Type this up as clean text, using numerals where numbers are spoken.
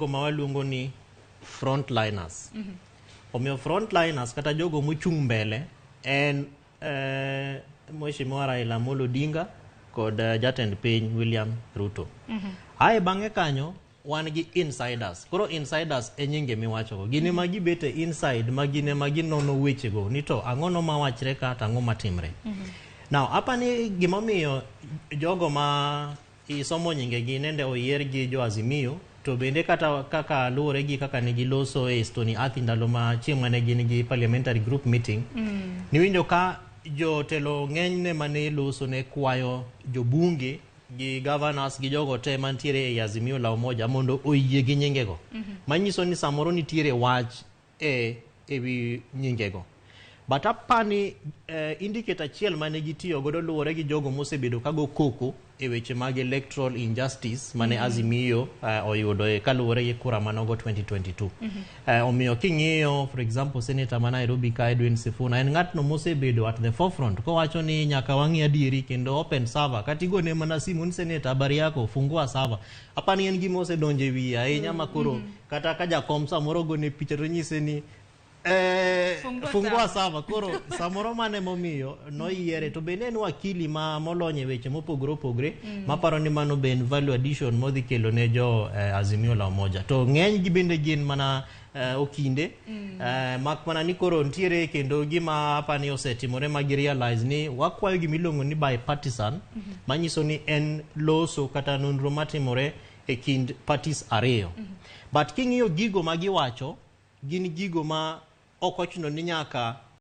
Ma waluongo ni frontliners. Omiyo frontliners kata jogo mochung' mbele en Mheshimiwa Raila Amolo Odinga kod jatend piny William Ruto. Ae bang'e kanyo wan gi insiders. Koro insiders e nyinge miwachogo. Gin ema gibet e inside ma gin ema ginono wechego ni to ang'ono mawachre ka to ang'o matimre. Now apani gimomiyo jogo ma isomo nyingegi nende oyier gi jo Azimio to bende kata kaka luwore gi kaka ne giloso e Stony Athi ndalo ma chieng' mane gin gi parliamentary group meeting, niwinjo ka jotelo ng'enyne mane loso ne kwayo jobunge gi governors gi jogo te mantiere ei Azimio la Umoja mondo oyie gi nyingego, manyiso ni samoro nitiere wach e wi nyingego. But apani indicator achiel mane gitiyo godo luwore gi jogo mosebedo kago koko e weche mag electoral injustice mane Azimio oyudo e kaluwore gi kura manogo 2022. Omiyo king'iyo, for example, senator ma Nairobi ka, Edwin Sifuna, en ng'atno mosebedo at the forefront kowacho ni nyaka wang'i adieri kendo open server. Kata igone mana simu ni, "Senator, habari yako?" "Fungua server." Apani en gima osedonjo e wiye ahinya ma koro kata ka jakom samoro gone picha to nyise ni Fungua fungua server. Server. Koro samoro mano emomiyo noyiere. To bende en wakili ma molony e weche mopogore opogore, maparo ni mano be en value addition modhi kelo ne jo Azimio la Umoja. To ng'eny gi bende gin mana okinde, mak mana ni koro nitiere kendo gima apani osetimore ma gi realize ni wakwayo gimiluongo ni bipartisan, manyiso ni en loso kata nonro matimore e kind parties ariyo. But king'iyo gigo ma giwacho gin gigo ma ok ochuno ni nyaka